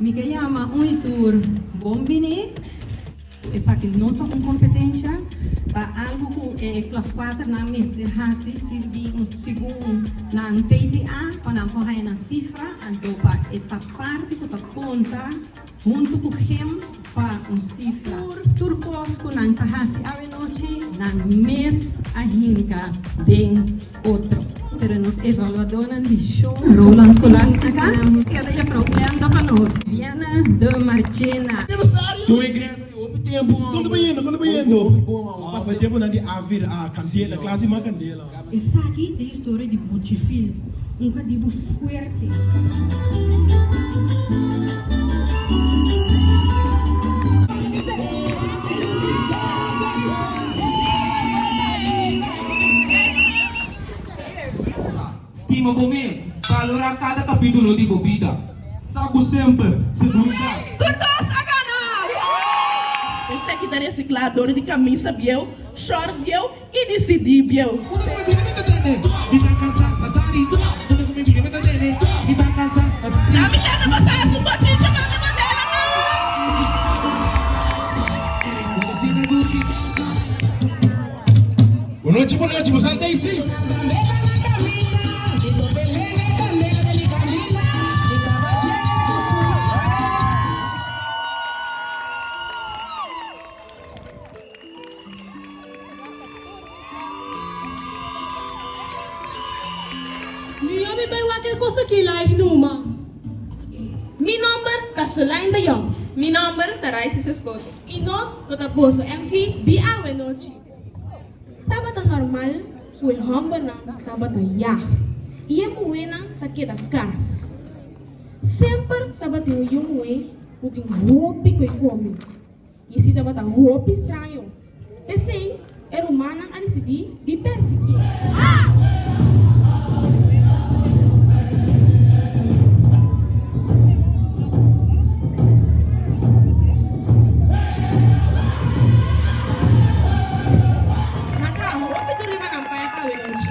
Mi ke yama un i tur bon bini. Esaki no ta un kompetensha, ta algu ku e klas kuaternan mester hasi sirbi segun nan PTA pa nan por haña nan sifra, anto pa e ta parti ku ta konta huntu ku gem pa un sifra. Tur kos ku nan ta hasi awenochi nan mes a hinka den otro. Pero nos evaluadónan di show Roland Colastica keda Juffrouw Glenda pa nos, Viana de Marchena. Joey Gregory, hopi tempu. Kon ta bayendo? Kon ta bayendo? Hopi bon man. Pasa tempu nan di Avir a kandela, klasi mas kandela. Esaki ta e historia di Buchifil, un kadibu fuerte. Stima bo mes, balorá kada kapítulo di bo bida. Sa ku semper seguridat. Tur dos a gana! Esaki ta recicla dor di camisa bieu, short bieu y di CD bieu. Na mi tende boso haci un bochincha pa mi modelo no! Bonochi bonochi bo santa ei si. Mihó mi bai wak e kos aki live numa. Mi nomber ta Selaine de Jong. Mi nomber ta Raisis Escoto. I nos lo ta boso MC di awe nochi. Tabata normal ku e hòmbernan tabata yag i e muhénan ta keda kas. Semper tabatin un yu muhé ku tin hopi ku e kome i si tabata hopi straño. P'esei e rumannan a disidí di persiguié. Nan traha hopi tur riba nan paña awe nochi.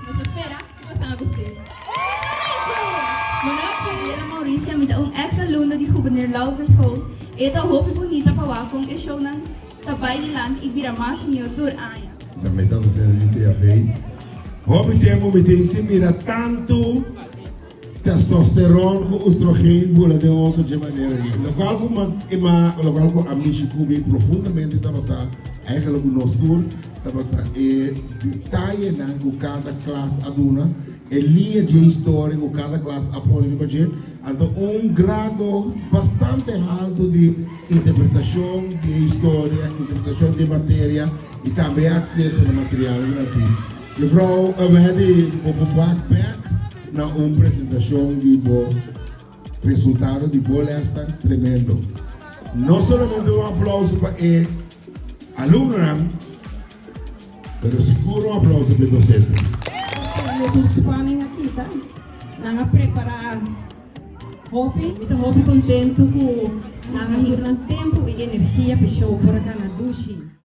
Nos ta spera ku boso a gust'é. Bonochi! Ela Mauricia, mi ta un ex alumno di Gouverneur Lauber School. E ta hopi bunita pa wak con e shownan ta bay dilanti y bira mas mihó tur aña. Na meta sosial di CFA. Hopi tempu mi tin sin mira tantu testosteron ku oestrogeen bula den otro dje manera aki. Lokual ku ma lokual ku a mishi ku mi profundamente tabata eigenlijk ku nos tur tabata e detayenan ku kada klas a duna, e liña dje historia ku kada klas a pone riba dje. Anto un grado bastante haltu di interpretashon di e historia, interpretashon di e materia i tambe e akseso na material ku nan tin. Mevrouw Wedy, bo por wak bek na un presentashon di bo resultado di bo lèsnan tremendo. No solamente un aplauso pa e alumnonan, pero sigur un aplauso pa e docente. Tur spanning a kita. Nan a prepara hopi. Mi ta hopi contento cu nan a hir nan tempo y energia p'e show por a cana dushi.